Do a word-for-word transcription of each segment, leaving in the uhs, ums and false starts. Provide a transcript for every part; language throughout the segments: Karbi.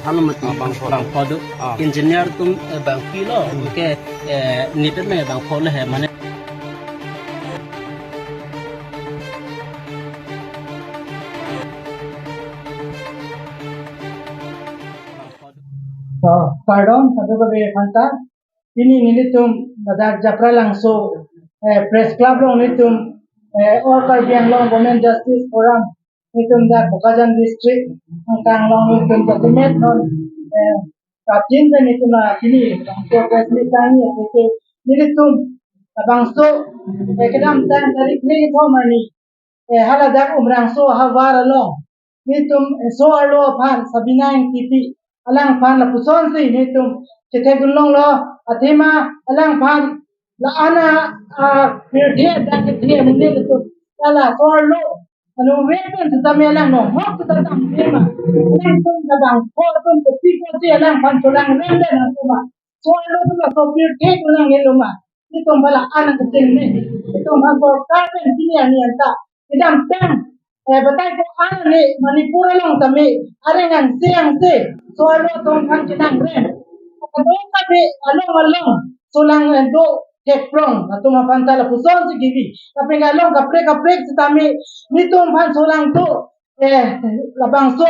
Alo mati. Ah, bangpho. Bangpho do. Ah. Engineer atum, eh, bangpi lo. Hmm. Ke, eh, nipet me bangpho le he mane. So, kardom, kadokave aphanta. Pini nelitum ladak Japralangso, eh, Press Club along nelitum, eh, All Karbi Anglong Women Justice Forum, nelitum dak Bokajan District angkang along nelitum jasemet non, eh, prapjin pen nelitum, ah, pini bangso press meet tangni, ake nelitum, ah, bangso, eh, kedamtang tarik ni kethom arni, eh, haladak Umrangso ahavar along nelitum, eh, so-arlo aphan Sabina Engtipi, alangphan lapusonsi nelitum chethekdun longlo, athema alangphan la-an a, ah, pirthe dak kethe amonit atum, la la so-arlo anutvet pen sitame alang nonghok sita tangte ma, alangtum labangpho atum kopi kosi alangphan cholangrem den atum ma, so-arlo atum laso pirthe atum nangnelo ma, nelitum aphan la-an nangkachinine. Nelitum aphan sorkar pen pini arni anta kedamtang, eh, batai ko-an arni Manipur along tame areng angse angse so-arlo atum aphan chenangrem. Kadokave along along solang, eh, do thekprong atum aphan ta lapusonsi kebi. Lapen along kaprek kaprek sitame nelitum aphan solang do, eh, labangso,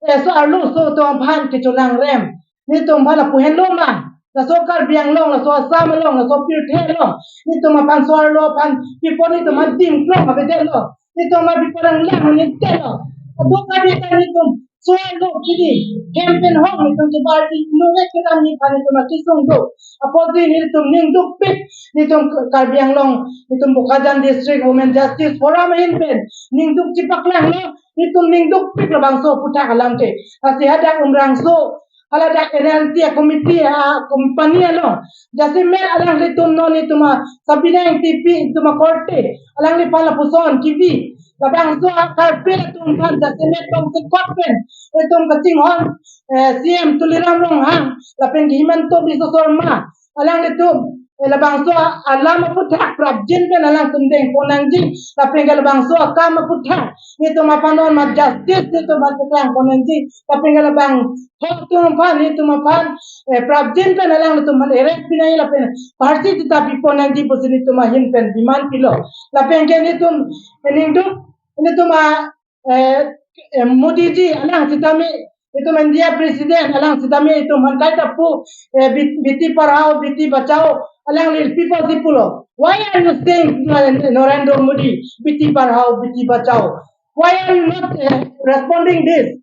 eh, so-arlo so atum aphan kecholangrem nelitum aphan lapu henlo ma? Laso Karbi Anglong, laso Assam along, laso pirthe along nelitum aphan so-arlo aphan pipo, nelitum aphan dingklong avedetlo. Nelitum aphan pipo rang lang avedetlo. Kadokave ta nelitum so-arlo kidi hem pen hong nelitum kebardi, inutvet kedam ni aphan nelitum akesung do. Apotsi nelitum ning dukpik, nelitum Karbi Anglong, nelitum Bokajan District Women Justice Forum ahin pen ning duk chipaklanglo, nelitum ning dukpik labangso aphuthak alam ke. Lasi hadak Umrangso, haladak N L T a committee a company along jasemet alanglitum non nelitum a Sabina Engtipi atum akorte alangliphan lapuson kebi, labangso a-carpet atum aphan jasemet bang sekot pen nelitum kachinghon, eh, C M Tuliram Ronghang lapen ke Himanta Biswa Sarma, alanglitum, eh, labangso a-, alam aphuthak prapjin pen alangtum dengpon nangji, lapen ke labangso akam aphuthak nelitum aphan non ma justice nelitum aphan paklang pon nangji, lapen ke labangpho atum aphan nelitum aphan, eh, prapjin pen alangtum aphan arrest pi nangji lapen pharsi sita pipon nangji pusi nelitum ahin pen demand pilo. Lapen ke nelitum, eh, ning duk, nelitum a, eh, eh, Modi ji alang sitame, itum India President alang sitame itum aphan kaita pu, eh, Be-, Beti Padhao, Beti Bachao, alangli pipo si pulo. Why are you saying, uh, Narendra Modi, Beti Padhao, Beti Bachao? Why are you not, uh, responding this?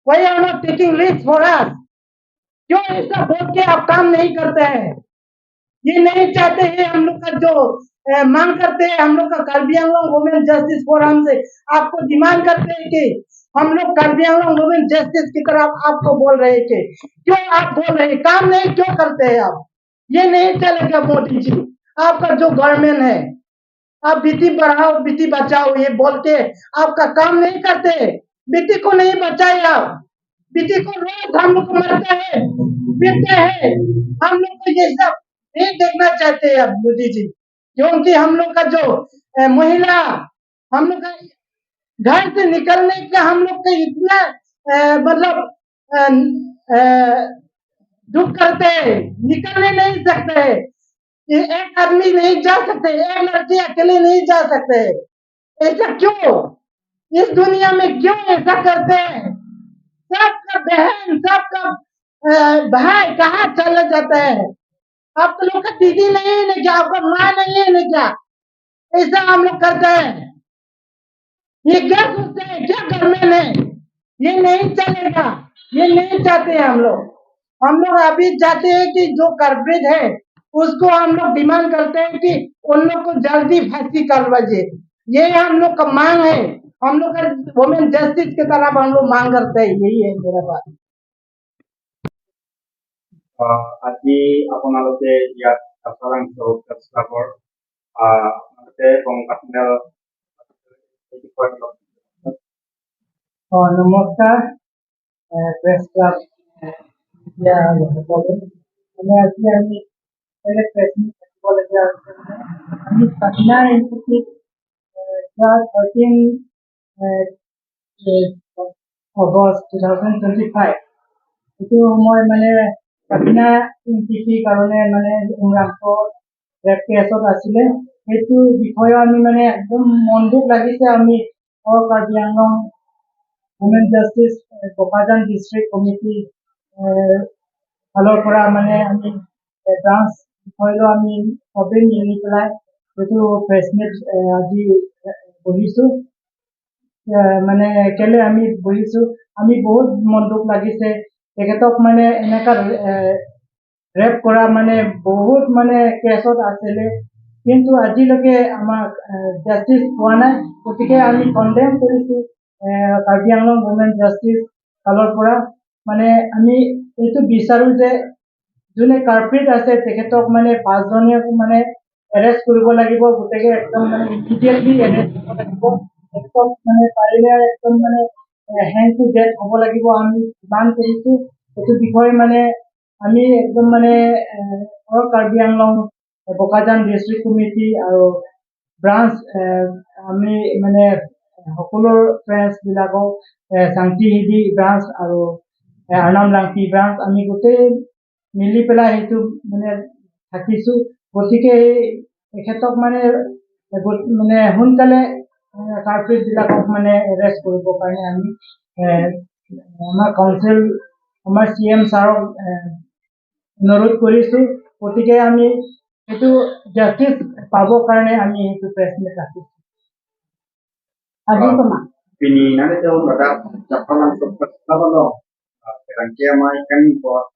Why you are not taking risk for us? क्यों ऐसा बोल के आप काम नहीं करते हैं? ये नहीं चाहते हैं हम लोग का जो, अ, मांग करते हैं हम लोग का कार्बी आंगलोंग वुमेन जस्टिस फोरम से, आपको डिमांड करते हैं कि हम लोग कार्बी आंगलोंग वुमेन जस्टिस की तरफ आपको बोल रहे हैं कि क्यों आप बोल रहे हैं, काम नहीं क्यों करते हैं आप? ये नहीं चलेगा मोदी जी, आपका जो गवर्नमेंट है, आप बेटी पढ़ाओ, बेटी बचाओ, ये बोल के आपका काम नहीं करते, बेटी को नहीं बचाए आप। बेटी को रोज हम लोग को मरता है, पीटता है, हम लोग को ये सब नहीं देखना चाहते हैं अब मोदी जी, क्योंकि हम लोग का जो, अ, महिला, हम लोग का घर से निकलने का हम लोग का इतना, अ, मतलब, अ, अ, दुख करते हैं, निकलने नहीं सकते हैं। ये एक आदमी नहीं जा सकते, एक लड़की अकेले नहीं जा सकते। ऐसा क्यों? इस दुनिया में क्यों ऐसा करते हैं? सबका बहन, सबका, अ, भाई कहाँ चला जाता है? आप लोग का दीदी नहीं है क्या? आपका माँ नहीं है क्या? ऐसा हम लोग करते हैं। ये क्या सोचते हैं, क्या गवर्नमेंट है? ये नहीं चलेगा, ये नहीं चाहते हैं हम लोग। हम लोग अभी चाहते हैं कि जो कल्प्रिट है, उसको हम लोग डिमांड करते हैं कि उन लोग को जल्दी फांसी करवाइए। ये हम लोग का मांग है, हम लोग का वुमेन जस्टिस की तरफ हम लोग मांग करते हैं, यही है मेरा बात। আহ, আজি আপোনালোকে ইয়াত কাছাৰাংচো প্ৰেছ ক্লাবৰ, আহ, আপোনালোকে কংকাচনেল অ, নমস্কাৰ, এ, প্ৰেছ ক্লাব, এ, এতিয়া সকলো। মানে আজি আমি বেলেগ প্ৰেছ মিট থাকিবলগীয়া হৈছে। আমি চাবিনা ইনষ্টিটিউট, এ, যোৱা থাৰ্টিন, এ, এ, August two thousand twenty five এইটো সময় মানে কাবিনা ইংতিফিৰ কাৰণে মানে উমৰাংচু ৰেপ কেছত আছিলে। সেইটো বিষয়ে আমি মানে একদম মন দুখ লাগিছে। আমি all Karbi Anglong women justice Bokajan district committee ফালৰ পৰা মানে আমি ব্ৰাঞ্চ বিষয়লৈ আমি সবেই মিলি পেলাই এইটো প্ৰেছ মিট আজি বহিছো। এ, মানে কেলে আমি বহিছো, আমি বহুত মন দুখ লাগিছে। তেখেতক মানে এনেকা ৰেপ কৰা মানে বহুত মানে কেছত আছিলে, কিন্তু আজিলৈকে আমাক জাষ্টিচ পোৱা নাই। গতিকে আমি কণ্ডেম কৰিছো এ, কাৰ্বি আংলং উমেন জাষ্টিচ ফালৰ পৰা। মানে আমি এইটো বিচাৰো যে যোনে কালপ্ৰিট আছে তেখেতক মানে পাঁচজনে মানে এৰেষ্ট কৰিব লাগিব, গোটেইকে একদম মানে ইমিডিয়েটলি এৰেষ্ট কৰিব লাগিব। তেখেতক মানে পাৰিলে একদম মানে হেণ্ড টু ডেথ হ'ব লাগিব, আমি ডিমাণ্ড কৰিছো। এইটো বিষয়ে মানে আমি একদম মানে এ, অল কাৰ্বি আংলং বোকাজান ডিষ্ট্ৰিক্ট কমিটি আৰু ব্ৰাঞ্চ আমি মানে সকলো ফ্ৰেণ্ডছ বিলাকক এ, চাংটি হিদি ব্ৰাঞ্চ আৰু এ, আৰ্নাম লাংটি ব্ৰাঞ্চ আমি গোটেই মিলি পেলাই সেইটো মানে থাকিছো। গতিকে এই তেখেতক মানে এ, গো- মানে সোনকালে কালপ্ৰিট বিলাকক মানে এৰেষ্ট কৰিবৰ কাৰণে আমি এ, আমাৰ কাউন্সিল, আমাৰ চি এম ছাৰক এ, অনুৰোধ কৰিছো। গতিকে আমি এইটো জাষ্টিচ পাবৰ কাৰণে আমি এইটো প্ৰেছ মিট ৰাখিছো। Adi kuma. Pini nang itu ada dapat langsung ke apa lo? Kerangkia mai kan buat.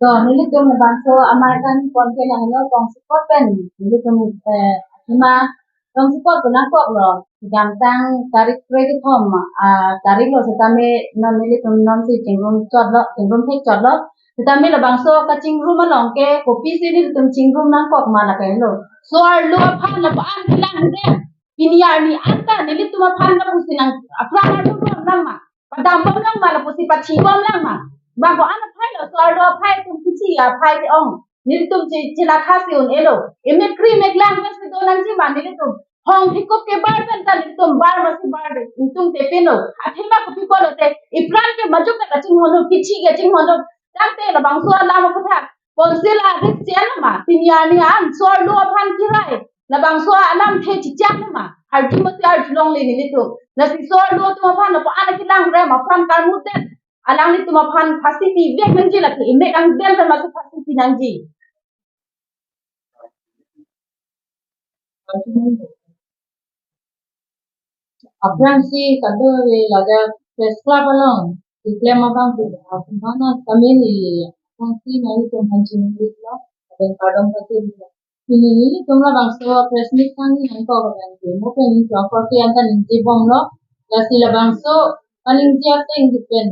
To nelitum labangso amai kan pon ke nang lo kong support pen nelitum eh ima kong support pen nangkok lo. Jam tang tarik kre kethom ah tarik lo setame non nelitum non si chingrum chot lo, chingrum thek chot lo. Setame labangso kachingrum along ke kopisi nelitum chingrum nangkok ma lapen lo. So-arlo aphan lapu an kelang den. Pini arni anta nelitum aphan lapusi nang aphrang arlo lang ma. Padambom lang ma lapusi pathibom lang ma. Bang ko-an aphai lo, so-arlo aphai atum kichi aphai ke-ong. Nelitum chi chilakha si un-elo. Emek kri mek lang bes do nangji ma nelitum. Hong thikup ke bar pen ta nelitum bar masi bar de. Nelitum tepin lo. Athema kopi ko lote. Ipran ke majuk ke kachinghon lo, kichi ke chinghon lo. Tangte labangso alam aphuthak. Council a risk chen ma. Pini arni an so-arlo aphan kirai. Labangso alamthe chichak ma. Arju masi arjulongle nelitum. Lasi so-arlo atum aphan lapu an kelang rem aphan karmut den. Alanglitum aphan phasi pivek nangji lake. Emek angden pen masi phasi pi nangji. Aphrangsi kadokave ladak press club along keklem abang ke, ah, mana kami ni aphrangsi nelitum aphan chini lo, ada kardom kati lo. Pini nelitum labangso press meet kangni nangkok abang ke, mo pen nelitum apor ke anta ningjebom lo, lasi labangso aningje ateng dipen.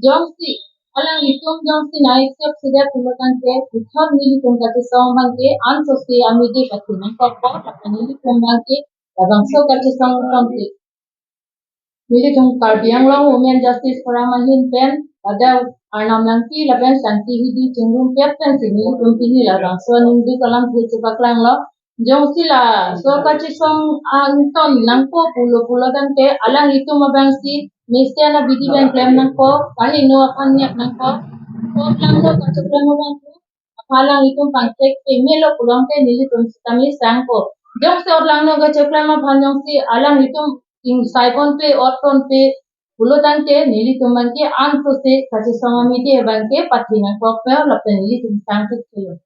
Jongsi alanglitum jongsi nang accept si det pulo tangte, puthot nelitum kachesong abang ke, ansosi amidi kachinang kokpo, lapen nelitum abang ke labangso kachesong tangte. Nelitum Karbi Anglong Women Justice Forum ahin pen, ada Arnam Langpi lapen Shanti Hidi chingrum pet pensi nelitum pini labangso aningduk alamthe chepaklang lo. Jongsi laso kachesong angton nangpo pulo pulo tangte alanglitum abangsi mesen abidi pen klem nangpo, kaheno aphan nyak nangpo. Ko klanglo kacheklem abang aphan alanglitum pangthek pemelo pulote nelitum sitame sangpo. Jongsi otlangno kacheklem aphan jongsi alanglitum ingsaibonpe, ottonpe pulo tangte nelitum abang ke ansosi kachesong amidi abang ke pathi nangkokpo lapen nelitum sangthek chelo.